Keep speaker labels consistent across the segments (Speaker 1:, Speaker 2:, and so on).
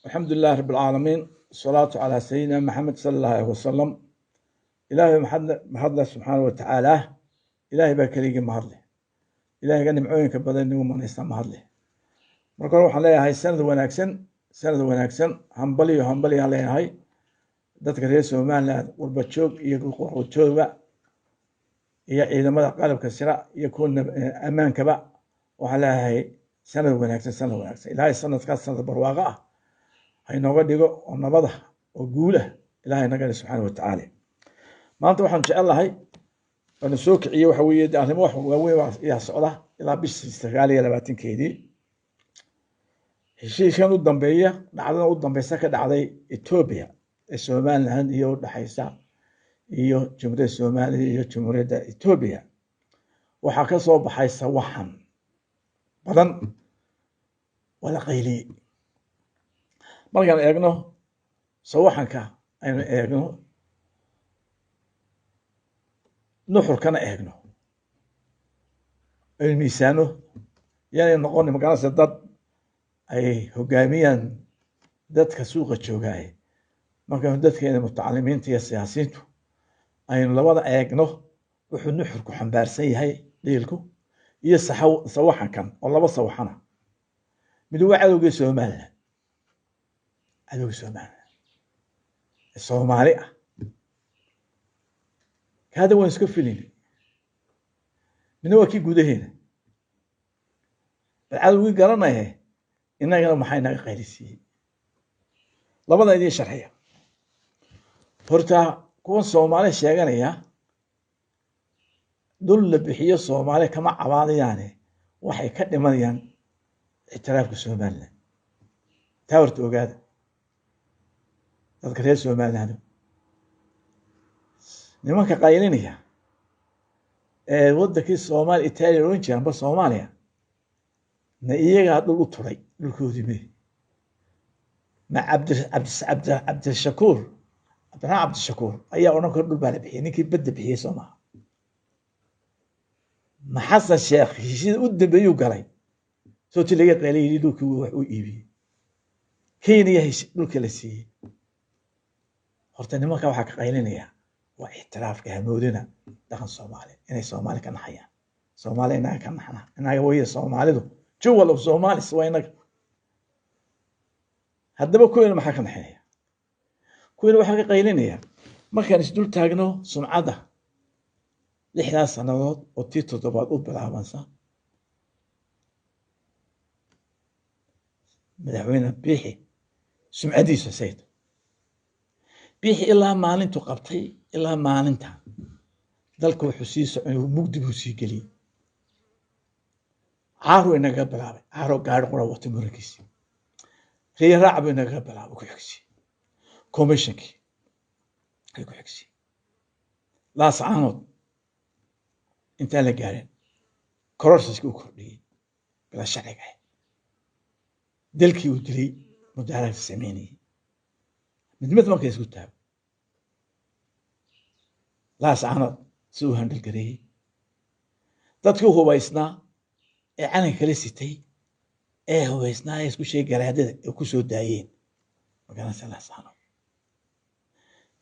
Speaker 1: الحمد لله رب العالمين، الصلاة على سيدنا محمد صلى الله عليه وسلم. Ilaahay mahadle subxaana wa tacaala. Ilaahay baa keligii mahadle. Ilaahayga nimcooyinka badan nagu manaysta mahadle. Marka hore waxaan leeyahay sanad wanaagsan, sanad wanaagsan, hambaliyo hambaliyaan leeyahay dadka reer Somaliland, walba joog iyo qoxojoogba, iyo ciidamada qalabka sira iyo kuwa ammaankaba. Waxaan leeyahay sanad wanaagsan, sanad wanaagsan. Ilaahay sanadkaas sanad barwaaqo ah hainooga dhigo, oo nabada oo guulah Ilahay naga dhig subxaana wa tacaala. Maanta waxaan jecel lahay waana soo kiciyey waxa weeye de arrimo wax waaweyn ayaa socda ilaa bishii 29-keedii, heshiiskan u dambeeya, dhacdada u dambeysa ka dhacday Ethiopia ee Somaliland iyo udhexaysa iyo Jamhuuriyadda Soomaaliya iyo Jamhuuriyadda Ethiopia. Waxaa ka soo baxay sawaxan badan, waa la qayliyey. Markaan eegno sawaxanka, aynu eegno nuxurkana, eegno aynu miisaano, yaanay noqon magaranaysa dad ay hogaamiyaan dadka suuqa joogaaye. Markaanu dadkeena mutacalimiinta iyo siyaasiyiintu aynu labada eegno, wuxuu nuxurku xambaarsan yahay dhiilku iyo sawaxankan oo laba sawaxana. Mid waa cadowgii Somaliland, cadowgii Somaliland ee Soomaali ah, kaada waan iska filini. Midna waa kii gudaheena. Bal cadowgii garanaye, innagana maxay naga qaylisiiyey? Labada idiin sharxiya. Horta kuwan Soomaali sheeganaya dhul la bixiyo Soomaali kama cabaadayaane, waxay ka dhimanayaan ictiraafka Somaliland. Taa horta ogaada dadka reer Somaliland. Nimanka qaylinaya ee waddankii Soomaaliya Itaaliya ohan jira amba Soomaaliya na iyagaa dhul u turay, dhulkoodii me ma cabdi cabdi cabdi Cabdishakuur, Cabdiraxmaan Cabdishakuur ayaa odhan kara dhul baa la bixiyey? Ninkii badda bixiyey soo maha? Ma Xasan Sheekh heshiida u dambeeyuu galay soo ti laga qaylay, yidhi dhulkii wax u iibiyey Kenya, dhulka la siiyey. Horta nimanka waxaa ka qaylinaya waa ictiraafka. Hamoodina dhaqan Soomaali inay Soomaali ka naxayaan. Soomaali inaga ka naxna, inaga weye Soomaalidu, jewel of Somalis waa inaga. Haddaba kuwiina maxaa ka naxinaya? Kuwiina waxaa ka qaylinaya markaan isdul taagno sumcadda 6daas sannadood oo tii toddobaad u bilaabansa madaxweyne Biixi, sumcaddiisa sayid Biixi ilaa maalintu qabtay ilaa maalinta dalka wuxuu sii socon mugdi buu sii geliyey. Caaru inagaga bilaabay, caaro gaari qura wata murankiisi, riyo raac buu inagaga bilaabay, ku xigsiye commissionkii ay ku xigsiye Laascaanood intaan la gaarin kororsiski u kordhiyey bila sharciga ah, dalkii uu dilay mudaharaadka sameynayey mid mid marka isku taago Laascaanood si uu handalgareeyey dadkii hubaysnaa ee calanka kala sitay ee hubaysnaa ee isku sheegi garaadada ay ku soo daayeen magaranaysa Laascaanood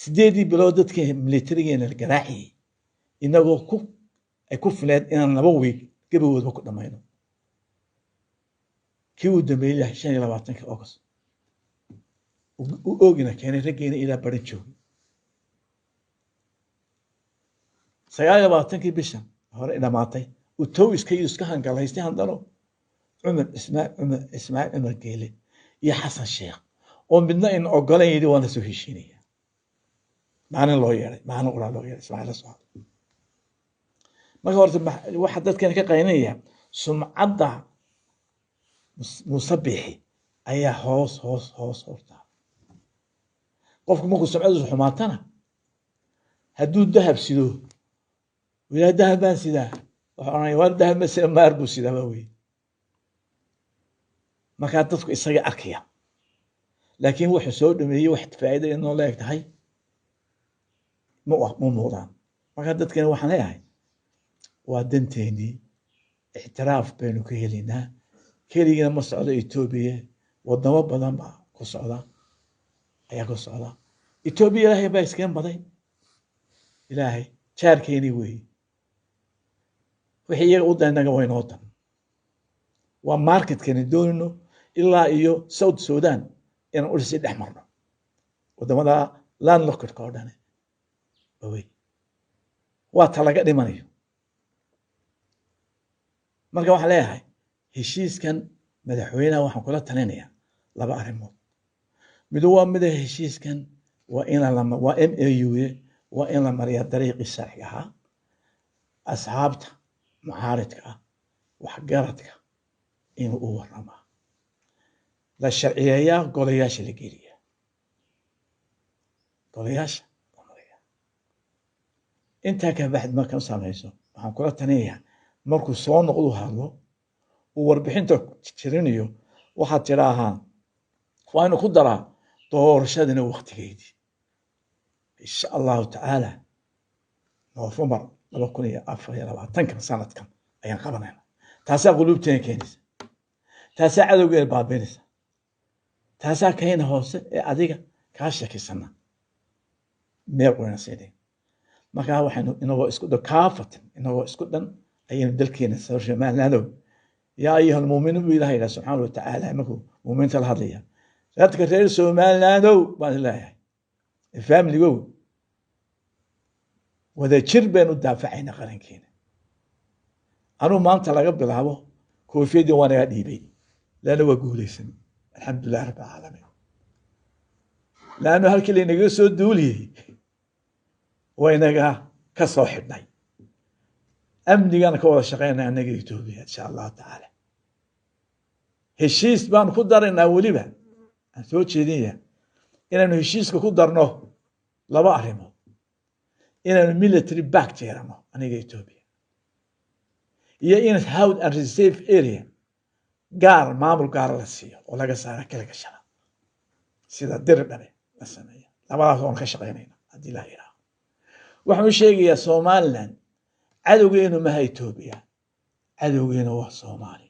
Speaker 1: 8dii bilood dadkii militarigeena la garaaciyey, inagoo ku ay ku fileed inaan 2 wiig gebagoodba ku dhamayno. Kii uu dambeeyey 25-ka August u oogina keenay raggeena ilaa baran joogay 29-kii bishan hore dhamaatay, uu tow iska iska hangalaystay handano Cumar Ismaa Cumar Ismaaciil Cumar Geele iyo Xasan Sheekh oo midna in ogolan yidhi waan la soo heshiinaya. Maalin loo yeeray, maalin quraa loo yeeray Ismaaciil la soo hadlay. Marka horta waxa dadkan ka qaynaya sumcadda Muuse Biixi ayaa hoos hoos hoos horta. Qofku markuu sumcadiisu xumaatana, hadduu dahab sido, wilaa dahab baan sidaa, wuxuu oranaya waar dahab ma sida, maar buu sidaa baa weye. Markaa dadku isaga arkaya, laakiin wuxuu soo dhameeyey wax faa'iido inoo leeg tahay ma muuqdaan. Markaa dadkana waxaan leeyahay waa danteenii, ictiraaf baynu ka helaynaa. Keligina ma socdo Etoobiya, wadamo badan ba Ku socda ayaa ku socda. Etoobiya Ilaahay baa iskeen baday. Ilaahay jaarkeeni weeye. Wixii iyaga u dan, innaga waa inoo dan. Waa marketkani doonayno ilaa iyo South Sudan inaan usii dhex marno waddamada landlockedka oo dhane wey. Waa ta laga dhimanayo. Marka waxaan leeyahay, heshiiskan madaxweynaha waxaan kula talinayaa laba arrimood. Midu waa mida, heshiiskan waa ina waa MOU, waa in la mariyaa dariiqii sharciga ahaa, asxaabta mucaaridka ah, waxgaradka inuu u waramaa, la sharciyeeyaa, golayaasha la geliyaa, golayaasha la mariyaa. Intaa ka baxd, markan samayso, waxaan kula talinayaa markuu soo noqdu hadlo, uu warbixinta tirinayo, waxaad tidhaahaa waa inuu ku daraa doorashadina waktigeedii, insha Allahu tacaala, Noofembar 2024-kan, sanadkan ayaan qabanayna. Taasaa quluubteena keenaysa, taasaa cadowgeena baabiinaysa, taasaa kayna hoose ee adiga kaa shakisana meel wayna siidhay. Markaa waxaynu inagoo isku dhan kaafatan, inagoo isku dhan ayaynu dalkeena Somalilandow. Yaa ayuha almuuminuun buu Ilaha yidhaha subxaana wa tacaala markuu muuminiinta la hadlaya. Dadka reer Somalilandow baan leeyahay, familigow, wadajir baynu daafacayna qarankeena. Anuu maanta laga bilaabo koofiyaddii waa naga dhiibay, leanna waa guulaysan, alxamdulilah rabbi alcaalamiin. Leannu halkii laynaga soo duuliyey waynaga ka soo xidhnay, amnigana ka wada shaqeynaa annaga Etoobiya, insha Allahu tacaala. Heshiis baanu ku daraynaa. Weliba aan soo jeedinaya inaynu heshiiska ku darno laba arrimood: inaynu military pact yeelano aniga Etoobiya, iyo in Hawd and Reserve Area gaar, maamul gaara la siiyo oo laga saara kala gashada sida Diri Dhabe la sameeya. Labadaas oon ka shaqeynayna haddii la yidhaaho. Waxaan u sheegayaa Somaliland, cadowgeenu maha Etoobiya, cadowgeenu waa Soomaali,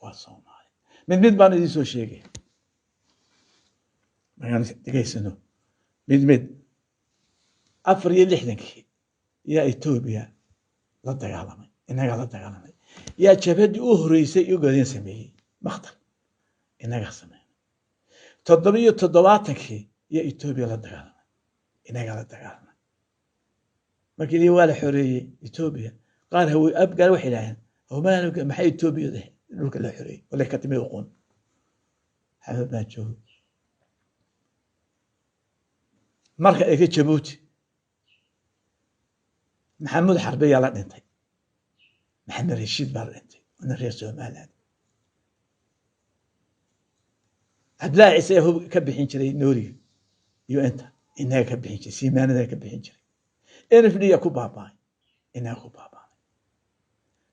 Speaker 1: waa Soomaali. Mid mid baan idiin soo sheegaya markaan dhegaysano mid mid. 64-kii yaa Etoobiya la dagaalamay? Innagaa la dagaalamay. Yaa jabhaddii u horeysay Ogaadeen sameeyey? Makhtar innagaa sameynay. 77-kii yaa Etoobiya la dagaalamay? Innagaa la dagaalamay. Markii lii waa la xoreeyey Etoobiya, qaar hawe Abgaal waxay idhaaheen, "Hawmaan, maxay Etoobiya dhulka la xoreeyey wala ka timi oqoon xamad baan joogo." Marka ega Jabuuti, Maxamuud Xarbe yaa la dhintay? Maxamed Rashiid baa la dhintay, wana reer Somaliland. Cabdillahi Ciise hub ka bixin jiray nooriga iyo inta inaga ka bixin jiray, siimaanada ka bixin jiray. NFD yaa ku baaba'ay? Inaga ku baaba'ay.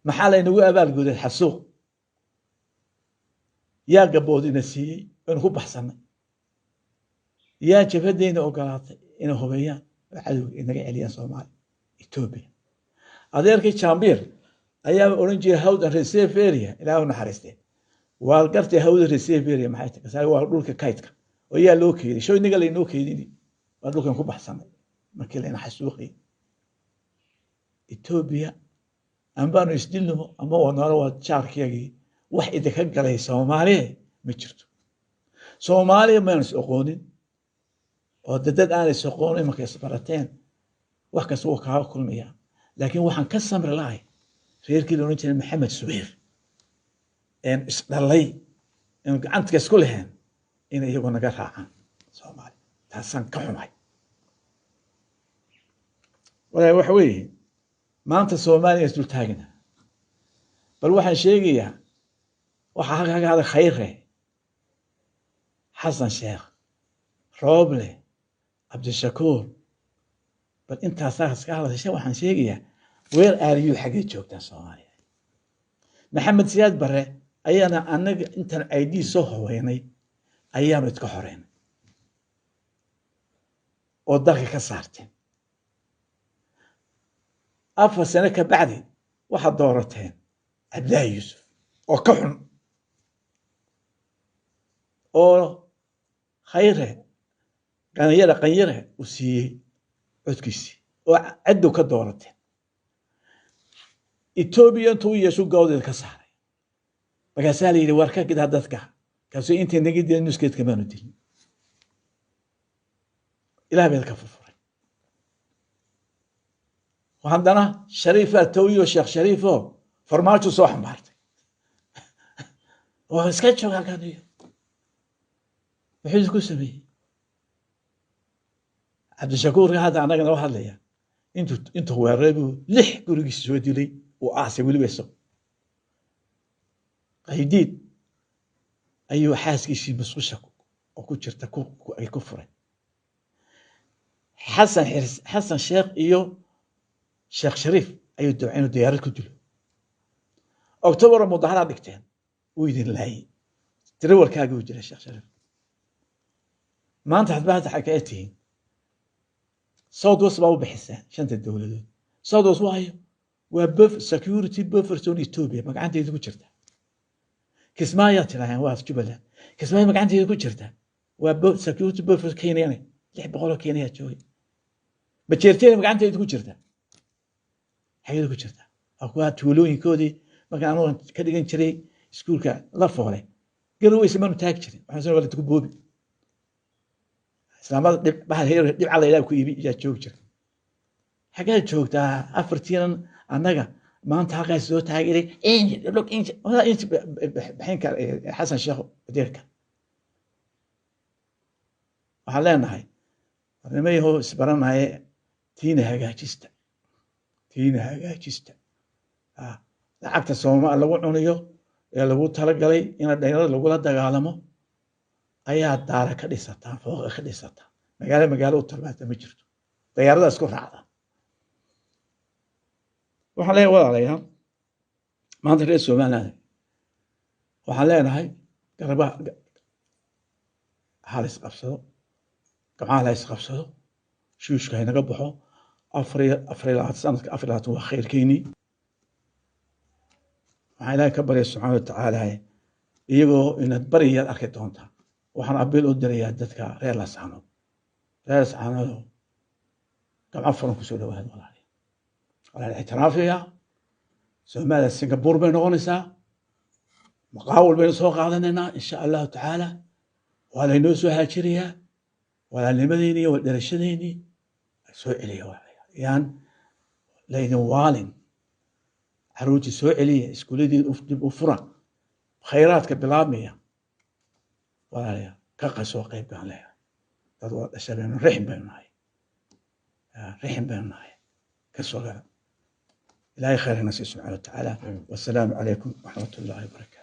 Speaker 1: Maxaa laynagu abaalguday? Xasuuq. Yaa gabood ina siiyey aynu ku baxsanay? Yaa jabhadeyna ogolaatay inay hubeeyaan oo cadowga inaga celiyaan Soomaaliya? Etoobiya. Adeerkii Jambiir ayaa odhan jiray Hawd and Reserve Area, Ilaah u naxariistee, waa gartay. Hawd Reserve Area maxay tahay? Waa dhulka kaydka oo yaa loo keeday show inaga laynoo keedini. Waa dhulkan ku baxsanay markii layna xasuuqayay Etoobiya. Ambaanu isdilnimo ama waa waa jaarkiyagii. Wax idinka galay Soomaaliya ma jirto. Soomaaliya maanu is aqoonin oo dad aanay is aqoonin markay isbarateen wax kasta wuu kaaga kulmayaa. Laakiin waxaan ka samri lahay reerkii la odhan jiray Maxamed Subayr een isdhalay een gacanta isku leheen inay iyagu naga raacaan Soomaaliya. Taasaan ka xumay. Walaa waxa weeye, maanta Soomaaliya is dul taagina. Bal waxaan sheegayaa, waxaa halka ka hadlay Khayre, Xasan Sheekh, Rooble, Cabdishakuur. Bal intaasaa iska hadlasha. Waxaan sheegayaa, where are you? Xaggee joogtaan Soomaaliya? Maxamed Siyaad Barre ayaana annaga intaan ID soo howeynay ayaanu iska xoreynay oo dalka ka saarteen. 4 sano ka bacdi waxaad doorateen Cabdillaahi Yuusuf oo ka xun. Oo Khayre Qanyare, Qanyare uu siiyey codkiisii oo ciddu ka doorateen. Etoobiya intuu u yeeshu gawdeed ka saaray. Markaasaa la yidhi, war ka gidaa dadka kaasoo intay naga dileen nuskeed kamaanu dilin. Ilaah baad ka furfuray. Haddana Shariifaa tooyo, Sheekh Shariifo Farmaajo soo xambaartay oo iska jooga halkan iyo muxuu isku sameeyey Cabdishakuurka hadda annaga noo hadlaya. Intuu weeraray buu lix gurigiisa soo dilay, uu aasay weliba isagu. Qaydiid ayuu xaaskiisii musqusha oo ku jirta ay ku furay. Xasan Xasan Sheekh iyo Sheekh Shariif ayuu damcay inuu diyaarad ku dilo. October mudaharaad dhigteen, wuu idin laayey. Darawalkaagii uu jiray Sheekh Shariif. Maanta hadba hadda xagee tihiin? South West baa u bixiseen shanta dowladood. South West waayo waa security buffer zone Ethiopia magacanteedu ku jirta. Kismaayaa tiraaheen waa Jubbaland. Kismaayo magacanteedu ku jirta, waa security buffer Kenyana, 600 oo Kenya joogay. Majeerteena magacanteedu ku jirta, xageedu ku jirta? Waa kuwa tuulooyinkoodii. Markaan anugu ka dhigan jiray iskuulka la foole, Garoweyse maanu taagi jirin. Waxaan soo ku boobi islaamada dhib bahal heer dhibca la ilaah ku iibi yaa joogi jira. Xageed joogtaa afartiinan annaga maanta halkaas soo taageeray? Inji dhuluk inji inji bixin kara Xasan Sheekh wadeerka. Waxaan leenahay, arrimayahow isbaranaye, tiina hagaajista, tiina hagaajista. Lacagta Sooma lagu cunayo ee lagu talagalay in dhalinyarada lagula dagaalamo ayaa daara ka dhisataan, fooqa ka dhisataan, magaalo magaalo u tarbaata ma jirto, dayaarada isku raacda. Waxaan leeyahay walaalayaal, maanta reer Somaliland waxaan leenahay garbaha ha la isqabsado, gacmaha la isqabsado, shuushka haynaga baxo. 24 sanadka 24 waa khayrkeynii. Waxaan Ilaahay ka barya subxaana watacaala iyagoo inaad bariyaad arki doontaa. Waxaan appeal u dirayaa dadka reer Lascaanood. Reer Lascaanood, gacmo furan kusoo dhawaad walaalayaal. Waa la ictiraafayaa Soomaaliya, Singapore bay noqonaysaa. Maqaawal baynu soo qaadanaynaa insha Allahu tacaala. Waa laynoo soo haajirayaa. Walaalnimadeeni iyo dharashadeennii soo celiya walaalayaal. Yaan laydin waalin. Caruurtii soo celiya, iskuuladii dib u fura, khayraadka bilaabmaya. Walaalayaal, ka qasoo qayb baan leeyahay. Dad wada dhashay baynu, rixim baynu nahay, rixim baynu nahay. Ka soo gala. Ilaahay khayrna sii subxaana watacaala. Wasalaamu calaykum waraxmat ullahi wabarakaatu.